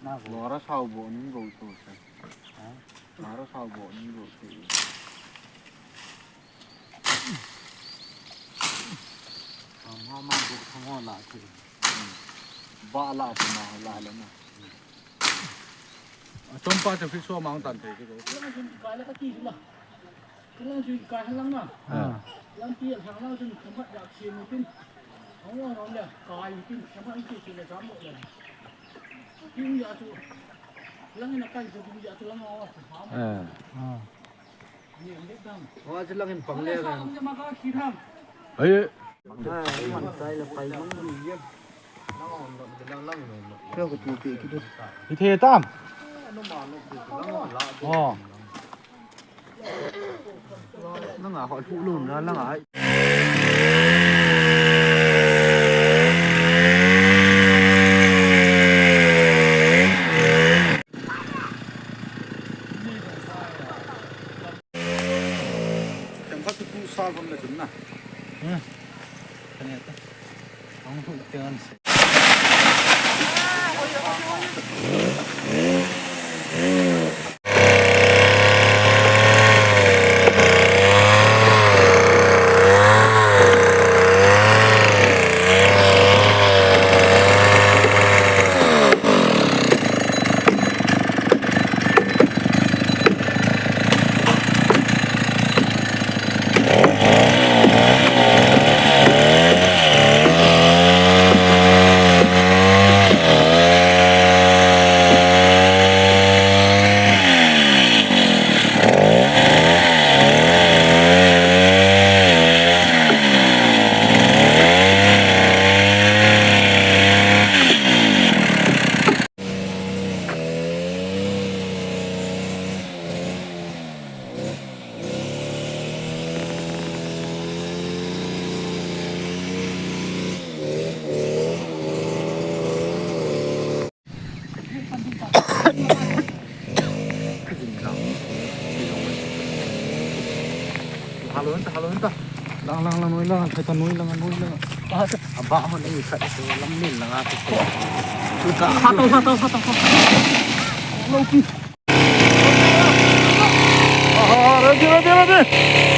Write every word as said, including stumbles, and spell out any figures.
Lora sao bo ning go to sa. Ha? Lora sao bo ning go to. Ham ha ma bu thang ho la thi. Ba la thi ma la la na. A chom pa chu fi so mang tan thei ki ko. Lang jun kai la ka ti la. Lang jun kai lang na. Ah. Lang ti lang lang jun kamat ya chi mu tin. Hong long long le kai tin kamat ti chi le jam le. Tin ya chu. Lang na kai chu tin ya chu lang wa. Ah. Ah. Wa chu lang in pang le kan. Ai. Lang man sai le pai mang ni ya. Lang on lo de lang lang lo. Kau ka tu pe ki tu. Hi the tam. Oh. Nanga ho thu lum na nanga. Themkhat chu tu sal von le chun na. Hmm. Kani ta. Ang thu te an se. Halo ta, halo ta. Lang, lang, lang, noi lang, thai ta noi lang, noi lang. Ah, ta, aba hon ei khat ko lam nil lang a ko. Tu ta. Sa to, sa to, sa to, sa to. Lo ki. Ah, ready, ready, ready.